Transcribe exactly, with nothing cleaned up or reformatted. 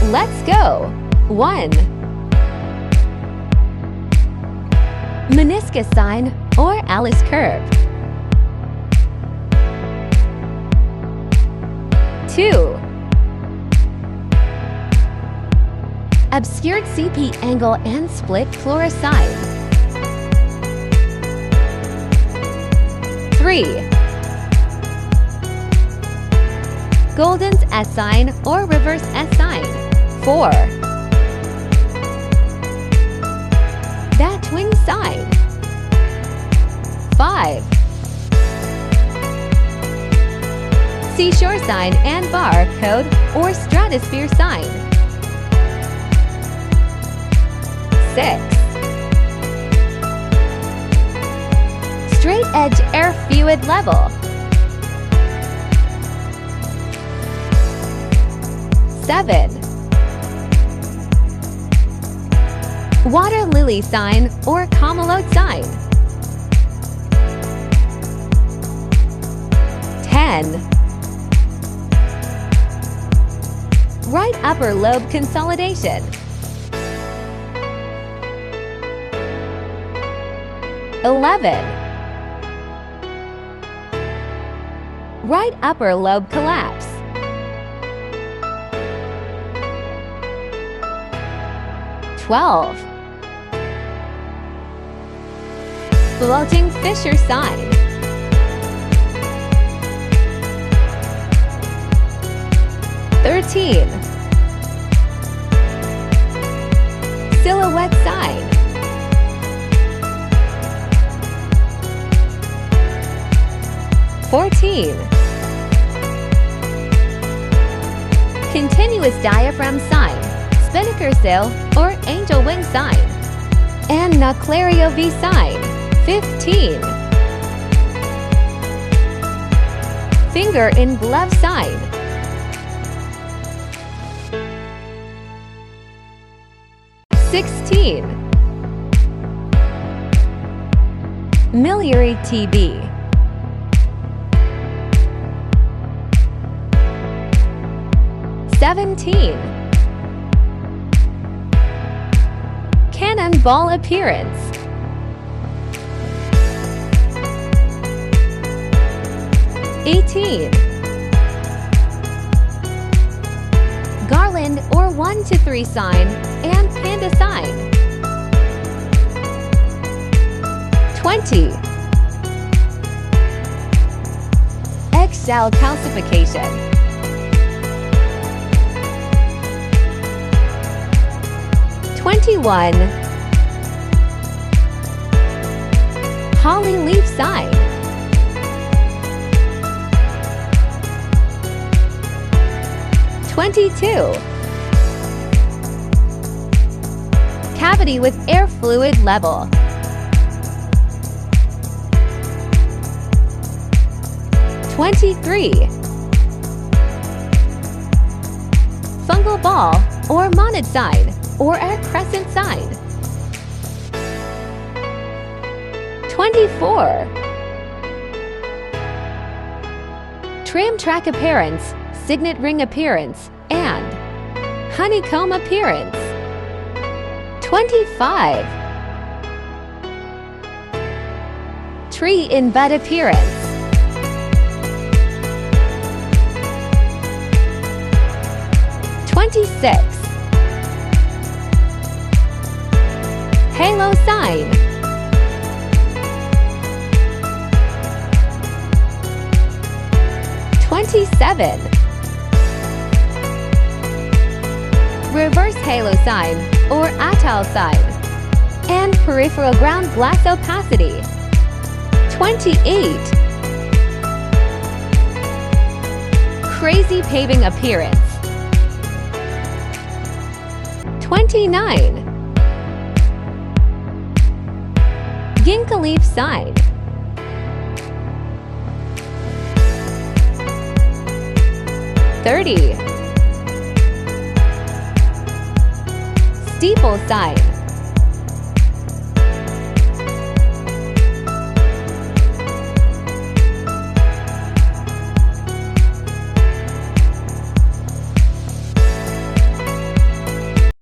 Let's go! One. Meniscus sign or Alice curve. Two. Obscured C P angle and split pleural sign. Three. Golden's S sign or reverse S sign. Four. Batwing sign. Five. Seashore sign and barcode or stratosphere sign. Six. Straight edge air fluid level. Seven. Water lily sign or camelot sign. Ten. Right upper lobe consolidation. Eleven. Right upper lobe collapse. Twelve. Floating fissure sign. Thirteen. Silhouette sign. Fourteen. Continuous diaphragm sign, spinnaker sail or angel wing sign, and Nacclerio V sign. Fifteen. Finger in glove sign. Sixteen. Miliary T B. Seventeen. Cannonball appearance. Eighteen. Garland or one to three sign and panda sign. Twenty. Eggshell calcification. Twenty-one. Holly leaf sign. Twenty-two. Cavity with air fluid level. Twenty-three. Fungal ball or monad sign or a crescent sign. Twenty-four. Tram track appearance, signet ring appearance, and honeycomb appearance. Twenty-five. Tree in bud appearance. Twenty-six. Halo sign. Twenty-seven. Reverse halo sign or atoll sign. And peripheral ground glass opacity. Twenty-eight. Crazy paving appearance. Twenty-nine. Ginkgo leaf sign. Thirty. Steeple sign.